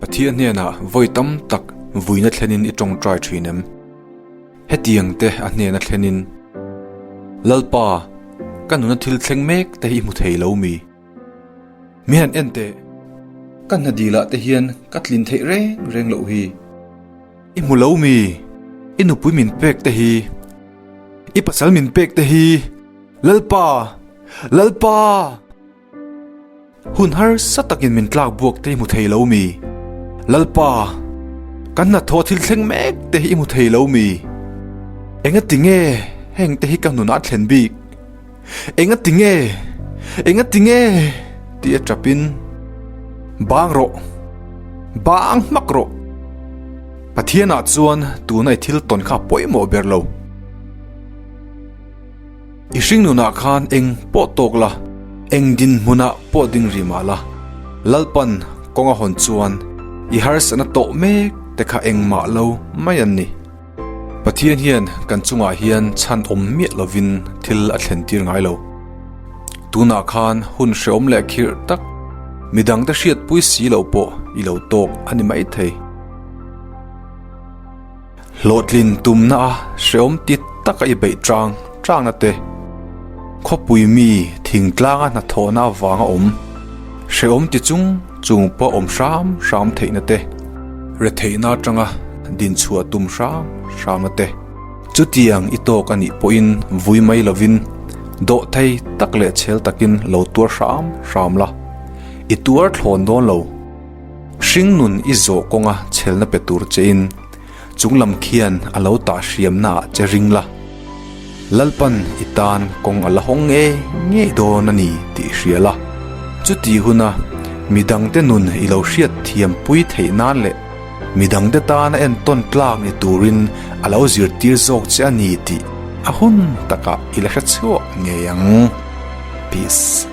Pathian hnenah vawi tam tak vuina thlenin i tawngtai thin em? Hetiang te a hnena thlenin, Lalpa, ka nuna thil thleng mek te hi i hmu thei lo mi? Mi han en teh, ka hna dilah te hian ka tlin theih reng reng loh hi. I hmu lo mi? I nupui min pek te hi, i pasal min pek te hi, Lalpa! Lalpa! Hun harsa takin min tlak buak te hi hmu thei lo mi? Lalpa! Kan hnathawh thil thleng mek te hi i hmu thei lo mi? Engati nge heng te hi ka hnunah thlen bik? Engati nge? Engati nge? Tih a tap in, Bang rawh! Bang hmak rawh! Pathianah chuan tuna i thil tawn kha a pawimawh ber lo. I hringnunah khan eng pawh tawk la, eng dinhmunah pawh ding rih mah la, Lalpan kawng a hawn chuan i harsatna tawh mek te kha engmah lo mai an ni. Pathian hian kan chungah hian chhan awm miah lovin thil a thlen tir ngai lo. Tunah khan hun hreawm leh khirh tak, midangte hriatpui si loh pawh i lo tawk a ni maithei. Hlawhtlin tumna a hreawm ti taka i beih tang tangna te, khawpui mi thingtlanga hnathawhna avanga awm hreawm ti chung chung pawh awm hram hram theihna te, retheihna atanga dinchhuah tum hram hramna te, chutiang i tawk a nih pawhin vui mai lovin dawhthei tak leh chhel takin lo tuar hram hram la, i tuar thlawn dawn lo. Hringnun i zawh kawnga chhelna pe tur chein chunglam khian a lo tah hriamnaah che ring la, Lalpan i tan kawng a la hawng ngei ngei dawn a ni tih hria la. Chuti huna midangte nun i lo hriat thiampui theih nan leh midangte tana entawn tlak ni turin a lo zirtir zawk che a ni tih a hun takah i la hre chhuak ngei ang. Peace.